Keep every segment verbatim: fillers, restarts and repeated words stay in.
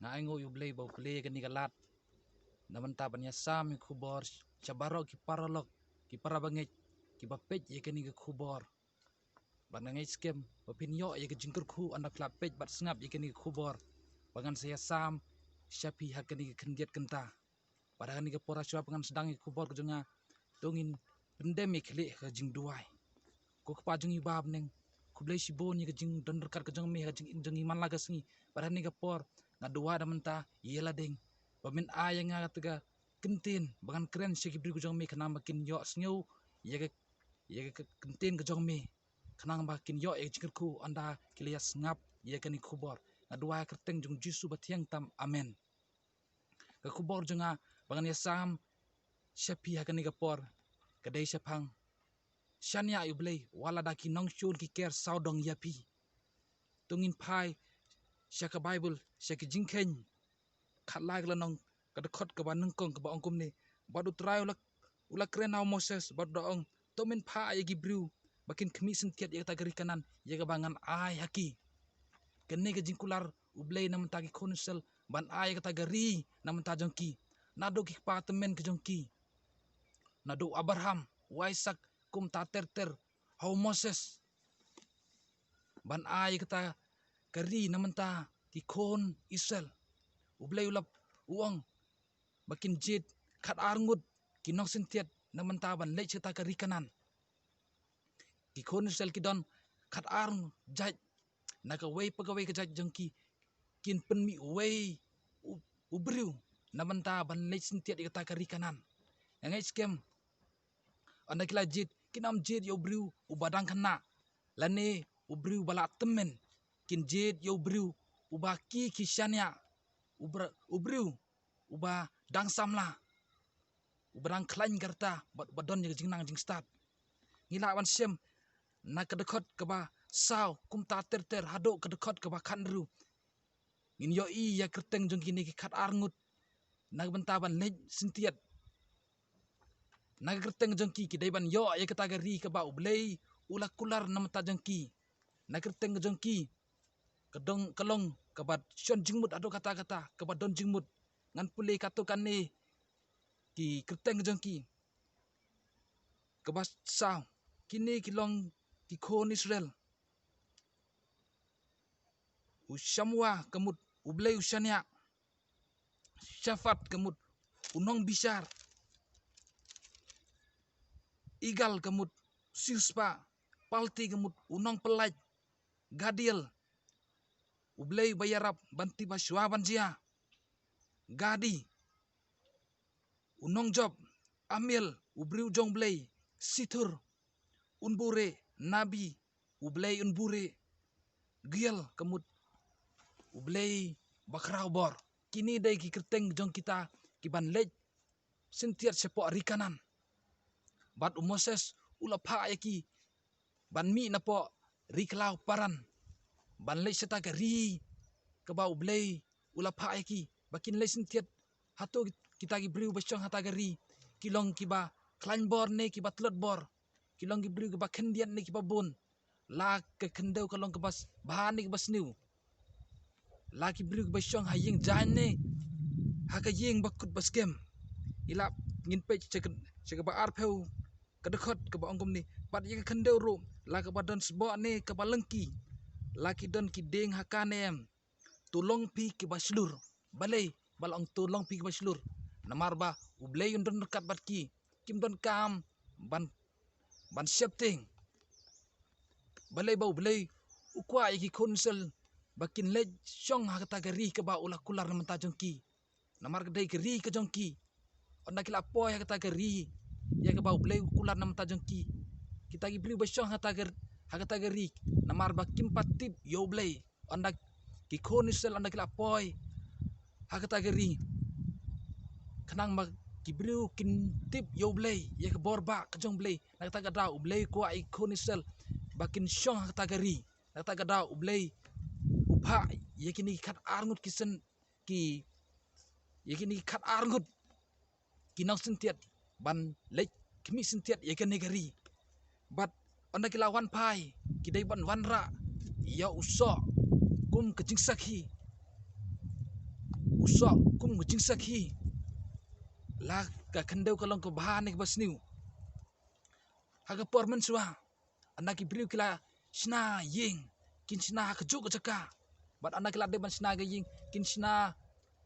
Nga ainguh ïa U Blei ba u plie ïa kane ka lad na mynta ban ïasam ïa ka khubor sha baroh ki paralok, ki parabangeit kiba peit ïa kane ka khubor. Bad nga ngeit skhem ba phin ïoh ïa ka jingkyrkhu ynda phi la peit bad sngap ïa kane ka khubor ba ngan sa ïasam sha phi ha kane ka khyndiat kynta. Bad ha kane ka por, shuwa ba ngan sdang ïa ka khubor ka jong nga, to ngin pyndem ïa khlieh ha ka jingduwai. Ko Kpa jong ngi ba ha bneng, khublei shibun ïa ka jingdon ryngkat ka jong me ha ka jingim jong ngi man la ka sngi. Bad ha kane ka por nga duwai da mynta ïa la ding ba men ai ïa nga kata ka kyntien ba ngan kren sha ki briew ka jong me, khnang ba kin ïohsngew ïa ka, ïa ka kyntien ka jong me, khnang ba kin ïoh ïa ka jingkyrkhu ynda ki la ïa sngap ïa kane ka khubor. Nga duwai ha ka kyrteng jong U Jisu ba thiang tam. Amen. Ka khubor jong nga ba ngan ïasam sha phi ha kane ka por ka dei shaphang shaniah ïa U Blei wat la da ki nongshun ki ker sawdong ïa phi. To ngin phai sha ka Baibl, sha ki Jingkheiñ khatlai, ka lynnong, ka dkhot kaba nyngkong, kaba ong kumne: Bad U Trai u la, u la kren ha u Moses bad u da ong, to men phah ïa ki briew ba kin khmih synthiat ïa kata ka ri Kanaan ïa kaba ngan ai ha ki. Kane ka jingkular U Blei na mynta ki khun Israel ban ai ïa kata ka ri na mynta jong ki, naduh ki kpa tymmen ka jong ki, naduh u Abraham, u Isaak, kumta ter ter ha u Moses, ban ai ïa kata ka ri na mynta ki khun Israel. U Blei u la, u ong ba kin jied khatar ngut ki nongsynthiat na mynta ban leit sha kata ka ri Kanaan. Ki khun Israel ki don khatar jait, na kawei pa kawei ka jait jong ki kin pynmih uwei u, u briew na mynta ban leit synthiat ïa kata ka ri Kanaan. Nga ngeit skhem ynda ki la jied, kin ym jied ïa u briew uba dang khynnah lane u briew ba la tymmen. Kin jied ïa u briew uba ki, ki shaniah, u br-, u briew uba dang samla, uba dang khlaiñ ka rta bad uba don ïa ka jingnang jingstad. Ngi lah ban shem na ka dkhot kaba saw kumta ter ter haduh ka dkhot kaba khathynriew. Ngin ïohi ïa ka kyrteng jong kine ki khatar ngut na ka bynta ban leit synthiat. Na ka kyrteng jong ki, ki dei ban ïoh ïa kata ka ri kaba U Blei u la kular na bynta jong ki. Na ka kyrteng jong ki, ka dong, ka long kaba shon jingmut haduh katta katta, kaba don jingmut. Ngan pule katto katne ki kyrteng jong ki. Kaba saw, kine ki long ki khun Israel. U Shamua ka mut U Blei u shaniah. Shaphat ka mut u nongbishar. Igal ka mut u siewspah. Palti ka mut u nongpyllait. Gadiel, U Blei ba ïarap ban tip ha shuwa ban jia. Gadi, u nongjop. Amiel, u briew jong U Blei. Sithur, un buhrieh. Nabi, U Blei un buhrieh. Giel ka mut U Blei ba khraw bor. Kine dei ki kyrteng jong kita ki ban leit synthiat shapoh ri Kanaan. Bad u Moses u la phah ïa ki ban mih napoh ri khlaw Paran ban leit sha kata ka ri kaba U Blei u la phah ïa ki ba kin leit synthiat. Hato kita ki briew ba shong ha kata ka ri ki long kiba khlaiñ bor ne kiba tlot bor? Ki long ki briew kiba khyndiat ne kiba bun? La ka khyndew ka long kaba s-, bha ne kaba sniew? La ki briew kiba shong ha ïing jaiñ ne ha ka ïing ba kut ba skhem? Ngi lah, ngin peit sha ka, sha kaba arphew ka dkhot kaba ong kumne: Bad ïa ka khyndew ruh, la kaba don sboh ne kaba lyngki? La ki don ki dieng ha ka ne em? To long phi kiba shlur. Balei ba la ong to long phi kiba shlur? Namar ba U Blei un don ryngkat bad ki. Kim donkam ban, ban sheptieng. Balei ba U Blei u kwah ïa ki khun Israel ba kin leit shong ha kata ka ri kaba u la kular na bynta jong ki? Namar ka dei ka ri ka jong ki. Ynda ki la poi ha kata ka ri ïa kaba U Blei u kular na bynta jong ki, kita ki briew ba shong ha kata ka, ha kata ka ri, namar ba kim pat tip ïa U Blei. Ynda ki khun Israel, ynda ki la poi ha kata ka ri, khnang ba ki briew kin tip ïa U Blei, ïa ka bor ba ka jong U Blei. Na kata ka daw U Blei u kwah ïa ki khun Israel ba kin shong ha kata ka ri. Na kata ka daw U Blei u phah ïa kine ki khatar ngut ki syn, ki, ïa kine ki khatar ngut ki nongsynthiat ban leit khmih synthiat ïa kane ka ri. Bad ynda ki la wan phai, ki dei ban wanrah ïa u soh kum ka jingsakhi. u soh kum ka jingsakhi. La ka khyndew ka long kaba bha ne kaba sniew. Ha ka por mynshuwa, ynda ki briew ki la shna ïing, kin shna ha kajuh ka jaka. Bad ynda ki la dep ban shna ka ïing, kin shna,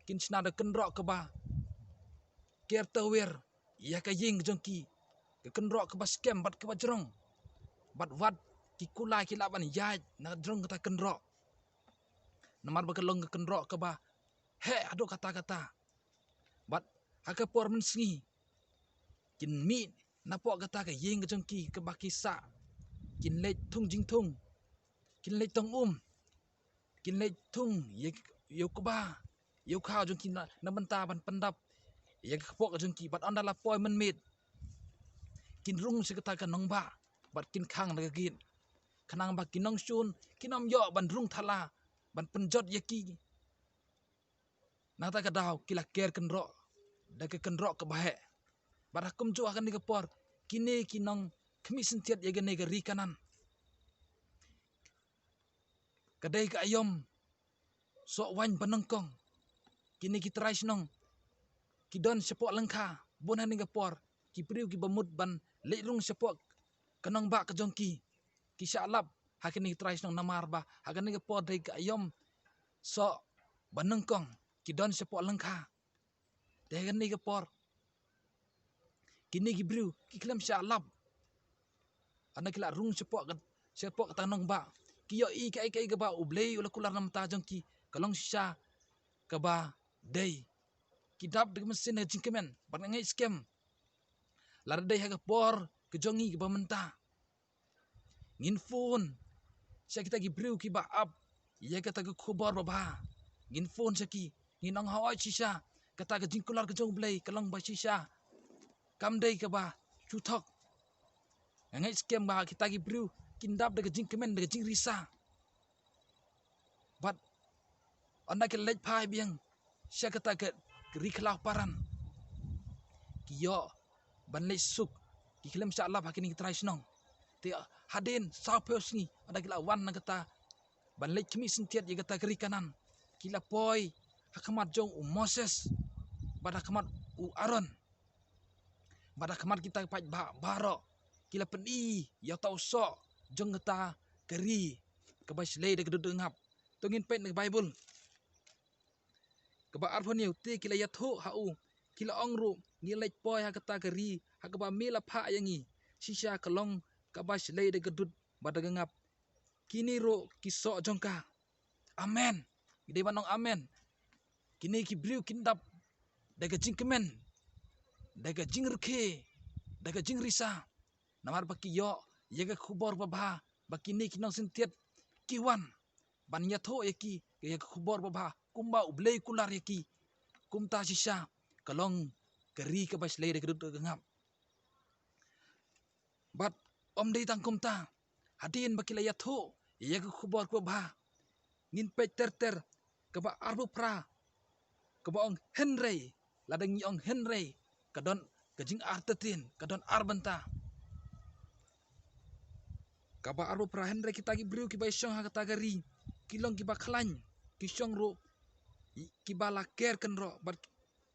kin shna da kynroh kaba ker tawiar ïa ka ïing ka jong ki, ka kynroh kaba skhem bad kaba jrong. Bad wat ki kulai ki lah ban ïaid na jrong kata kynroh, namar ba ka long ka kynroh kaba heh haduh katta katta. Bad ha ka por mynsngi, kin mih napoh kata ka ïing ka jong ki kaba ki sah, kin leit thung jingthung, kin leit tong um, kin leit thung ïa, ïa u kba, ïa u khaw jong ki na, na bynta ban pyndap ïa ka kpoh ka jong ki. Bad ynda la poi mynmiet, kin rung sha kata ka nongbah bad kin khang da ka gate, khnang ba ki nongshun kin ym ïoh ban rung thala ban pynjot ïa ki. Na kata ka daw ki la ker kynroh da ka kynroh kaba heh. Bad ha kumjuh ha kane ka por, kine ki nongkhmih synthiat ïa kane ka ri Kanaan, ka dei ka aïom soh waiñ banyngkong. Kine ki trai shnong ki don shapoh lyngkha. Bun ha kane ka por ki briew kiba mut ban leit rung shapoh ka nongbah ka jong ki, ki shah lap ha kine ki trai shnong, namar ba ha kane ka por dei ka aïom soh banyngkong ki don shapoh lyngkha. Te ha kane ka por kine ki briew ki khlem shah lap. Ynda ki la rung shapoh ka, shapoh kata ka nongbah, ki ïohi kaei kaei kaba U Blei u la kular na bynta jong ki ka long shisha kaba dei. Ki dap da ka mynsiem jingkmen bad nga ngeit skhem, lada dei ha ka por ka jong ngi kaba mynta, ngin phone sha kita ki briew kiba ap ïa kata ka khubor babha. Ngin phone sha ki, ngin ong, hooid shisha, kata ka jingkular ka jong U Blei ka long ba shisha, kam dei kaba shu thok. Nga ngeit skhem ba kita ki briew kin dap da ka jingkmen, da ka jingrisa. Bad ynda ki leit phai biang sha kata ka ri khlaw paran, ki ïoh ban leit suk, ki khlem shah lap ha kine ki trai shnong. Te hadien sawphew sngi ynda ki la wan na kata ban leit khmih synthiat ïa kata ka ri Kanaan, ki la poi ha khmat jong u Moses bad ha khmat u Aaron bad ha khmat kita ki paidbah baroh, ki la pyni ïa uta u soh jong kata ka ri kaba shlei da ka dud da ka ngap. To ngin peit na ka Baibl. Kaba arphew hynñiew, te ki la ïathuh ha u, ki la ong ruh, ngi leit poi ha kata ka ri ha kaba me la phah ïa ngi, shisha ka long kaba shlei da ka dud bad da ka ngap. Kine ruh ki soh jong ka. Amen. Ngi dei ban ong amen. Kine ki briew kin dap da ka jingkmen, da ka jingrkhie, da ka jingrisa, namar ba ki ïoh ïa ka khubor babha ba kine ki nongsynthiat ki wan ban ïathuh ïa ki ïa ka khubor babha kumba U Blei u kular ïa ki. Kumta shisha ka long ka ri kaba shlei da ka dud da ka ngap. Bad ym dei tang kumta, hadien ba ki la ïathuh ïa ka khubor kaba bha, ngin peit ter ter kaba arphew phra, kaba ong hynrei. Lada ngi ong hynrei, ka don ka jingartatien, ka don ar bynta. Kaba arphew phra, hynrei kita ki briew kiba ïashong ha kata ka ri ki long kiba khlaiñ, ki shong ruh kiba la ker kynroh bad,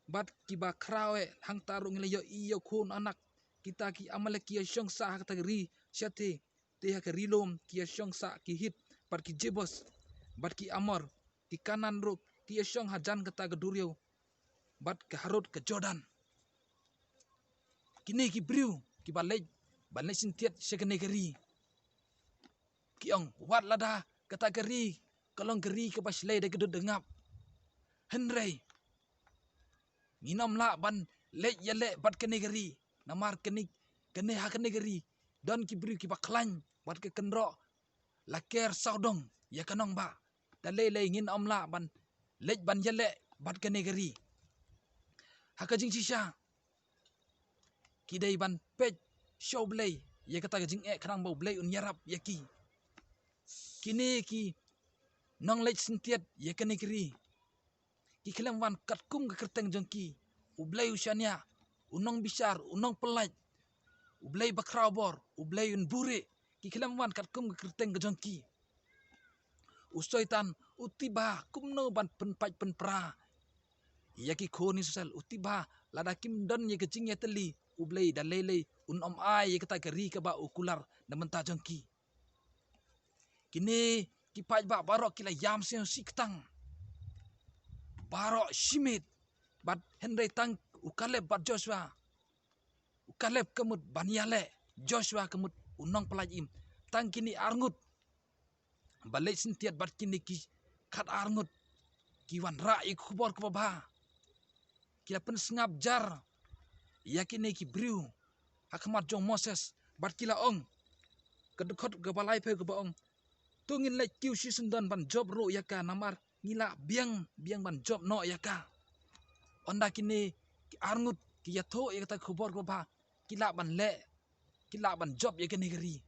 bad kiba khraw eh. Hangta ruh ngi la ïohi ïa u khun anak kita ki Amalek ki ïashong sah ha kata ka ri shathie, te ha ka ri lum ki ïashong sah ki Hit bad ki Jebus bad ki Amor, ki Kanaan ruh ki ïashong hajan kata ka duriaw bad ka harud ka Jordan. Kine ki briew kiba leit ban leit synthiat sha kane ka ri, ki ong wat lada kata ka ri ka long ka ri kaba shlei da ka dud da ka ngap, hynrei ngin ym lah ban leit ïaleh bad kane ka ri, namar kane, kane ha kane ka ri don ki briew kiba khlaiñ bad ka kynroh la ker sawdong ïa ka nongbah. Da lei lei ngin ym lah ban leit ban ïaleh bad kane ka ri. Ha ka jingshisha ki dei ban peit sha U Blei ïa kata ka jingeh khnang ba U Blei un ïarap ïa ki. Kine ki nongleit synthiat ïa kane ka ri ki khlem wan katkum ka kyrteng jong ki. U Blei u shaniah, u nongbishar, u nongpyllait, U Blei bakhraw bor, U Blei un buhrieh, ki khlem wan katkum ka kyrteng ka jong ki. U Soitan u tip bha kumno ban pynpait pynpra ïa ki khun Israel, u tip ba lada kim don ïa ka jingïatylli, U Blei da lei lei un ym ai ïa kata ka ri kaba u kular na bynta jong ki. Kine ki paidbah baroh ki la ïam sngewsih ktang. Baroh shimet, bad hynrei tang u Kaleb bad Joshua, u Kaleb ka mut ban ïaleh, Joshua ka mut u nongpyllait im. Tang kine arngut ba leit syntiat bad kine ki khat arngut ki wanrah ïa ka khubor kaba bha. Ki la pynsngap jar ïa kine ki briew ha khmat jong Moses, bad ki la ong, ka dkhot kaba laiphew kaba ong, to ngin leit kiew shisyndon ban jop ruh ïa ka, namar ngi lah biang biang ban jop noh ïa ka. Ynda kine ki arngut ki ïathuh ïa kata ka khubor kaba bha, ki lah ban leh, ki lah ban jop ïa kane ka ri.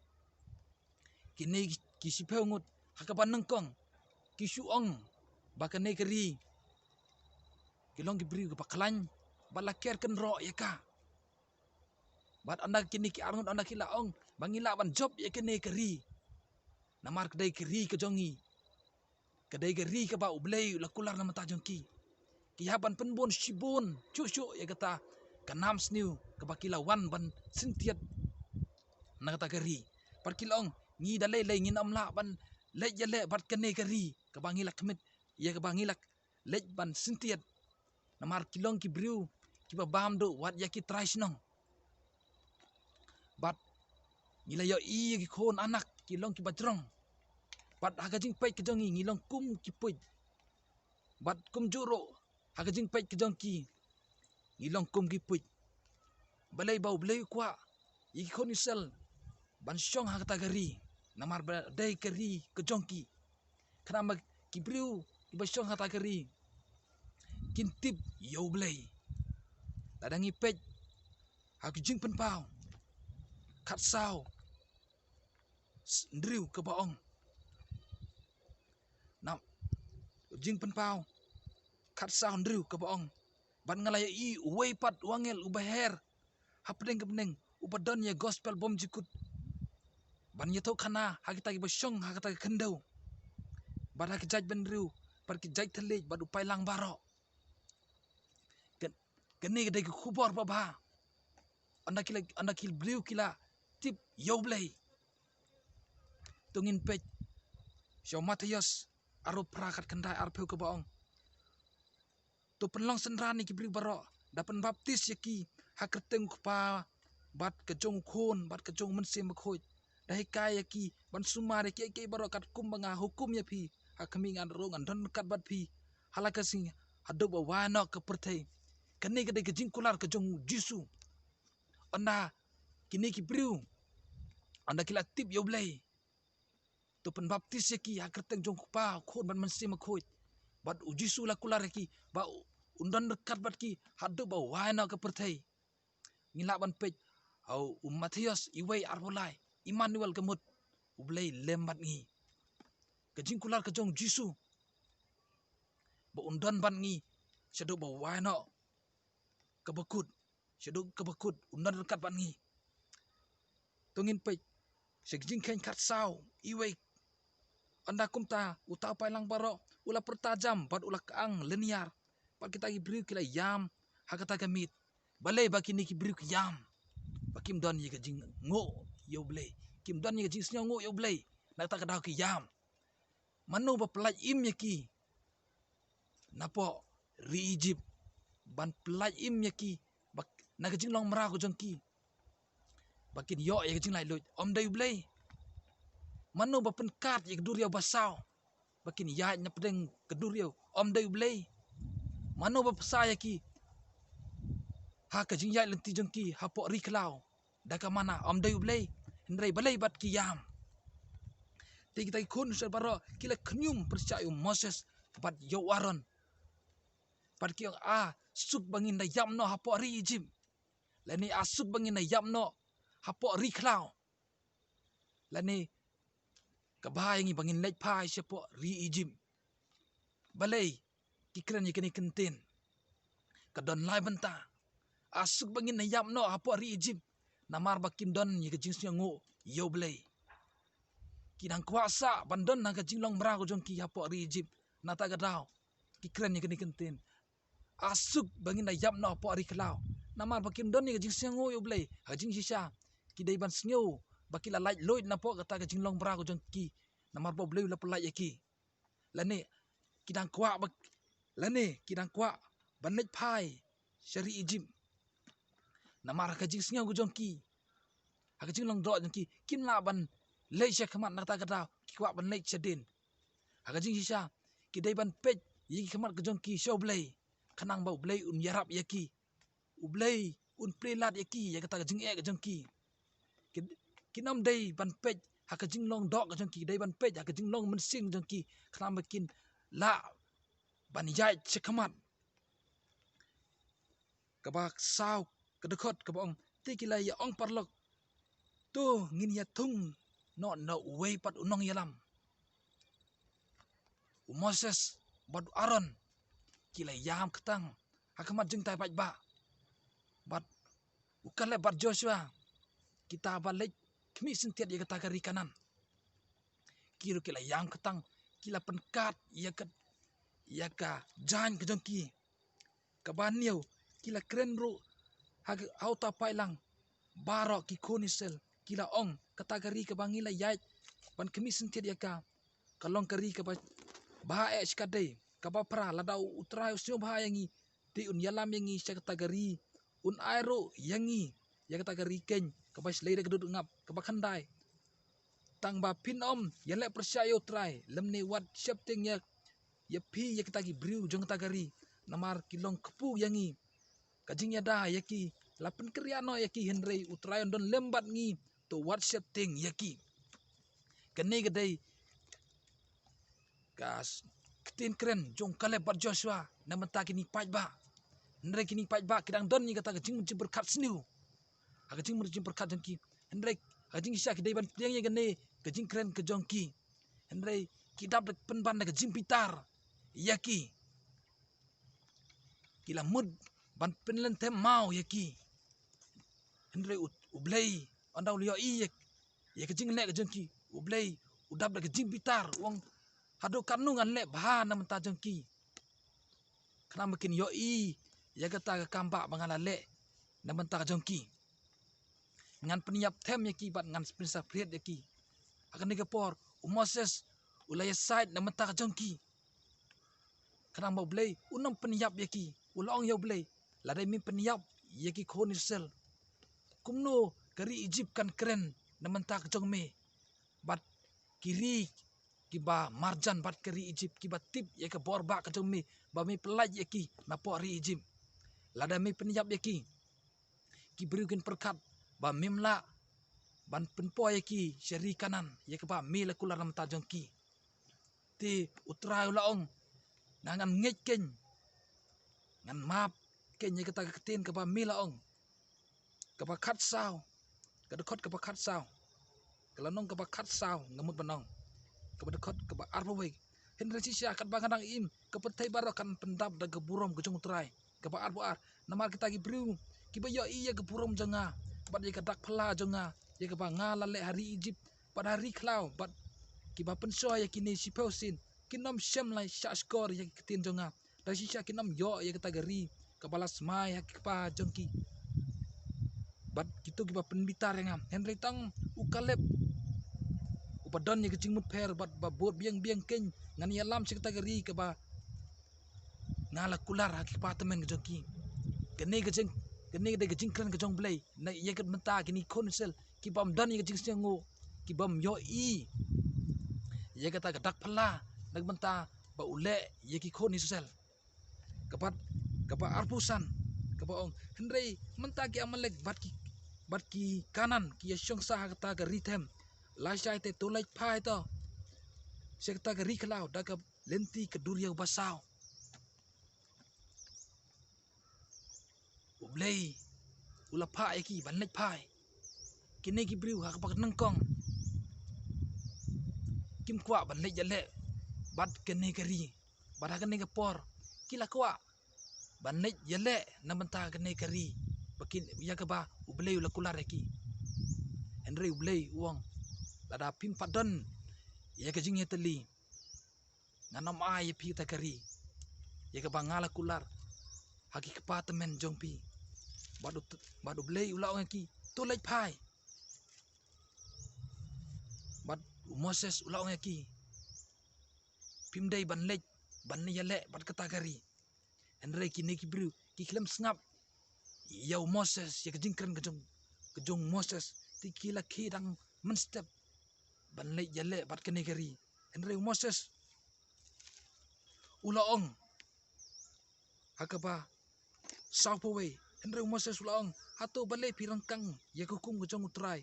Kine ki shiphew ngut ha kaba nyngkong ki shu ong ba kane ka ri ka long ka ri kaba khlaiñ, bad la ker kynroh ïa ka. Bad ynda kine ki arngut ynda ki la ong ba ngi lah ban jop ïa kane ka ri, namar ka dei ka ri ka jong ngi, ka dei ka ri kaba U Blei u la kular na bynta jong ki. Ki hap ban pynbun shibun shuh shuh ïa kata ka nam sniew kaba ki la wan ban syntiat na kata ka ri. Bad ki la ong, ngi da lei lei ngin ym lah ban leit ïaleh bad kane ka ri kaba ngi la khmih, ïa kaba ngi la leit ban syntiat. Namar ki long ki briew kiba bam duh wat ïa ki trai shnong. Bad ngi la ïohi ïa ki khun Anak ki long kiba jrong. Bad ha ka jingpeit ka jong ngi, ngi long kum ki puit. Bad kumjuh ruh ha ka jingpeit ka jong ki, ngi long kum ki puit. Balei ba U Blei u kwah ïa ki khun Israel ban shong ha kata ka ri, namar ba dei ka ri ka jong ki. Khnang ba ki briew kiba shong ha kata ka ri kin tip ïa U Blei. Lada ngi peit ha ka Jingpynpaw khatsaw, s-, hynriew kaba ong. Na Jingpynpaw khatsaw hynriew kaba ong, bad nga la ïohi uwei pat u angel uba her hapdeng ka bneng, uba don ïa ka gospel bymjukut ban ïathuh khana ha kita kiba shong ha kata ka khyndew, bad ha ki jait bynriew, bad ki jait thylliej, bad u paidlang baroh. Kan, kane ka dei ka khubor babha. Ynda ki la, ynda ki briew ki la tip ïa U Blei. To ngin peit sha u Mathaios arphew phra, khatkhyndai arphew kaba ong, to pynlong synran ïa ki briew baroh, da pynbaptis ïa ki ha ka kyrteng u Kpa bad ka jong u Khun bad ka jong u Mynsiem Bakhuid, da hikai ïa ki ban sumar ïa kiei kiei baroh katkum ba nga hukum ïa phi. Ha khmih, nga ruh ngan don ryngkat bad phi ha la ka sngi haduh ba wai noh ka pyrthei. Kane ka dei ka jingkular ka jong u Jisu. Ynda kine ki briew, ynda ki la tip ïa U Blei, to pynbaptis ïa ki ha ka kyrteng jong u Kpa, u Khun bad u Mynsiem Bakhuid. Bad u Jisu u la kular ïa ki ba un don ryngkat bad ki haduh ba wai noh ka pyrthei. Ngi lah ban peit, ha u Mathaios uwei arphew lai, Immanuel ka mut, U Blei lem bad ngi. Ka jingkular ka jong u Jisu ba un don bad ngi shaduh ba wai noh kaba kut, shaduh kaba kut un don ryngkat bad ngi. To ngin peit sha ka Jingkheiñ khatsaw, uwei. Ynda kumta, uta u paidlang baroh u la pyrta jam bad u la kyang lyniar. Bad kita ki briew ki la ïam ha kata ka miet. Balei ba kine ki briew ki ïam? Ba kim don ïa ka jingnguh ïa U Blei, kim don ïa ka jingsngewnguh ïa U Blei. Na kata ka daw ki ïam. Mano ba pyllait im ïa ki napoh ri Ijipt, ban pyllait im ïa ki ba, na ka jinglong mraw ka jong ki, ba kin ïoh ïa ka jinglaitluid? Ym dei U Blei. Mano ba pynkhat ïa ka duriaw basaw ba kin ïaid na pdeng ka duriaw? Ym dei U Blei. Mano ba pynsa ïa ki ha ka jingïaid lynti jong ki hapoh ri khlaw da ka manna? Ym dei U Blei. Hynrei balei bad ki ïam? Te kita ki khun Israel baroh ki la khñium pyrshah ïa u Moses bad ïa u Aaron. Bad ki ong, a suk ba ngin da ïap noh hapoh ri Ijipt, lane a suk ba ngin da ïap noh hapoh ri khlaw, lane ka bha ïa ngi ba ngin leit phai shapoh ri Ijipt. Balei ki kren ïa kane ka kyntien? Ka don lai bynta. A suk ba ngin da ïap noh hapoh ri Ijipt, namar ba kim don ïa ka jingsngewnguh ïa U Blei. Ki dang kwah sah ban don ha ka jinglong mraw ka jong ki hapoh ri Ijipt. Na kata ka daw ki kren ïa kane ka kyntien. asuk ba ngin da ïap noh hapoh ri khlaw. Namar ba kim don ïa ka jingsngew ïa U Blei, ha ka jingshisha ki dei ban sngew ba ki la lait luid napoh kata ka jinglong bra ka jong ki. Namar ba U Blei u la pynlait ïa ki. Lane ki dang kwah ba, lane ki dang kwah ban leit phai sha ri Egypt. Namar ha ka jingsngew ka jong ki, ha ka jinglong doh jong ki, kim lah ban leit sha khmat na kata ka daw, ki kwah ban leit shadien. Ha ka jingshisha ki dei ban peit ïa ki khmat ka jong ki sha U Blei, khnang ba U Blei un ïarap ïa ki. U Blei un plie lad ïa ki ïa kata ka jingeh ka jong ki. Ki, kin ym dei ban peit ha ka jinglong doh ka jong ki, dei ban peit ha ka jinglong mynsiem jong ki, khnang ba kin lah ban ïaid sha khmat. Kaba saw, ka dkhot kaba ong, te ki la ïa ong paralok, to ngin ïa thung noh na uwei pat u nongïalam. U Moses bad u Aaron ki la ïam ktang ha khmat jingtai paidbah. Bad u Kaleb bad Joshua, kita ba leit khmih synthiat ïa kata ka ri Kanaan, ki ruh ki la ïam ktang, ki la pynkhat ïa ka, ïa ka jaiñ ka jong ki. Kaba hynñiew, ki la kren ruh ha ka, ha uta u paidlang baroh ki khun Israel, ki la ong, kata ka ri kaba ngi la ïaid ban khmih synthiat ïa ka, ka long ka ri kaba bha eh shikatdei. Kaba phra, lada U Trai u sngewbha ïa ngi, te un ïalam ïa ngi sha kata ka ri, un ai ruh ïa ngi ïa kata ka ri keiñ kaba shlei da ka dud ngap. Kaba khyndai, tang ba phin ym ïaleh pyrshah ïa U Trai, lymne wat sheptieng ïa, ïa phi ïa kita ki briew jong kata ka ri, namar ki long kpu ïa ngi. Ka jingïada ïa ki la pynkynriah noh ïa ki, hynrei U Trai un don lem bad ngi, to wat sheptieng ïa ki. Kane ka dei ka s-, ktien kren jong Kaleb bad Joshua na bynta kine paidbah. Hynrei kine paidbah ki dang don ïa kata ka jing, jingpyrkhat sniew ha ka jing, jingpyrkhat jong ki. Hynrei ha ka jingshisha ki dei ban pdiang ïa kane ka jingkren ka jong ki. Hynrei ki dap da pynban da ka jingbitar ïa ki. Ki la mut ban pynlynter maw ïa ki. Hynrei U, U Blei, ynda u la ïohi ïa, ïa ka jingleh ka jong ki, U Blei u dap da ka jingbitar, u ong, haduh katno ngan leh bha na bynta jong ki, khnang ba kin ïohi ïa kata ka kam ba, ba nga la leh na bynta jong ki. Ngan pynïap them ïa ki bad ngan pynsaphriang ïa ki. Ha kane ka por U Moses u la ïasaid na bynta jong ki, khnang ba U Blei un ym pynïap ïa ki. U la ong ïa U Blei, lada me pynïap ïa ki khun Israel, kumno ka ri Egypt kan kren na bynta jong me? Bad ki ri kiba marjan bad ka ri Egypt kiba tip ïa ka bor ba ka jong me, ba me pynlait ïa ki napoh ri Egypt. Lada me pynïap ïa ki, ki briew kin pyrkhat ba mem lah ban pynpoi ïa ki sha ri Kanaan, ïa kaba me la kular na bynta jong ki. Te U Trai u la ong, nga ngan ngeit keiñ, ngan map keiñ ïa kata ka ktien kaba me la ong. Kaba khatsaw, ka dkhot kaba khatsaw, ka lynnong kaba khatsaw nga mut ban ong. Kaba dkhot kaba arphew wei. Hynrei shisha katba nga dang im, ka pyrthei baroh kan pyndap da ka burom ka jong U Trai. Kaba arphew ar. Namar kita ki briew kiba ïohi ïa ka burom jong nga bad ïa ka dak phylla jong nga, ïa kaba nga la leh ha ri Egypt bad ha ri khlaw, bad kiba pynshoi ïa kine shiphew sien, kin ym shem la shahshkor ïa ki ktien jong nga. Da shisha kin ym ïoh ïa kata ka ri kaba la smai ha ki kpa jong ki. Bad kito kiba pynbitar ïa nga. Hynrei tang u Kaleb, uba don ïa ka jingmutpher bad ba bud biang biang, keiñ ngan ïalam sha kata ka ri kaba nga la kular ha ki kpa tymmen ka jong ki. Kane ka jing, kane ka dei ka jingkren ka jong U Blei na ïa ka bynta kine ki khun Israel kiba ym don ïa ka jingsngewnguh, kiba ym ïohi ïa kata ka dak phylla na ka bynta ba u leh ïa ki khun Israel. Kaba, kaba arphew san, kaba ong, hynrei mynta ki Amalek bad ki, bad ki Kanaan ki ïa shong sah ha kata ka ri them. Lashai te to leit phai to sha kata ka ri khlaw da ka lynti ka duriaw basaw. U Blei u la phah ïa ki ban leit phai. Kine ki briew ha kaba nyngkong kim kwah ban leit ïaleh bad kane ka ri, bad ha kane ka por ki la kwah ban leit ïaleh na bynta kane ka ri ba kin, ïa kaba U Blei u la kular ïa ki. Hynrei U Blei u ong, lada phim pat don ïa ka jingïatylli, ngan ym ai ïa phi kata ka ri ïa kaba nga la kular. ha ki kpa tymmen jong phi. Bad u, bad u Blei u la ong ïa ki, to leit phai. Bad u Moses u la ong ïa ki, phim dei ban leit ban ïaleh bad kata ka ri. Hynrei kine ki briew ki khlem sngap ïa u Moses, ïa ka jingkren ka jong, ka jong Moses, te ki la khie dang mynstep ban leit ïaleh bad kane ka ri. Hynrei u Moses u la ong ha kaba sawphew wei, hynrei u Moses u la ong, hato balei phi ryngkang ïa ka hukum ka jong u Trai?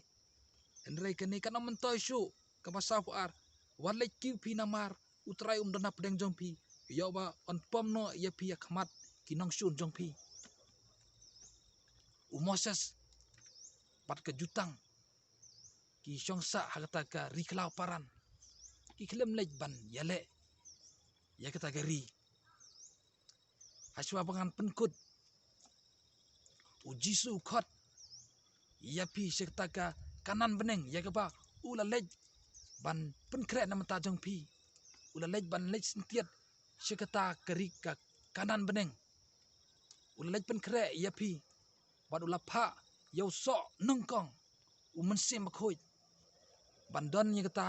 Hynrei kane kan ym myntoi shuh. Kaba sawphew ar, wat leit kiew phi namar u Trai um don hapdeng jong phi, ïoh ba un pom noh ïa phi ha khmat ki nongshun jong phi. U Moses bad ka jutang ki shong sah ha kata ka ri khlaw Paran, ki khlem leit ban ïaleh ïa kata ka ri. Hashwa ba ngan pynkut, u Jisu u khot ïa phi sha kata ka Kanaan bneng, ïa kaba u la leit ban pynkhreh na bynta jong phi. U la leit ban leit syntiat sha kata ka ri ka Kanaan bneng. U la leit pynkhreh ïa phi bad u la phah ïa u soh nyngkong, u Mynsiem Bakhuid, ban don ïa kata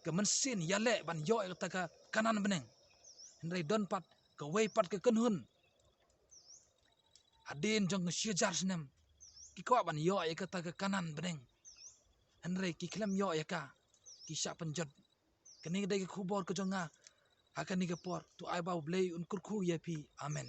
ka mynsiem ïaleh ban ïoh ïa kata ka Kanaan bneng. Hynrei don pat kawei pat ka kynhun, hadien jong ka shi hajar snem, ki kwah ban ïoh ïa kata ka Kanaan bneng, hynrei ki khlem ïoh ïa ka, ki shah pynjot. Kane ka dei ka khubor ka jong nga ha kane ka por. To ai ba u Blei un kyrkhu ïa phi. Amen.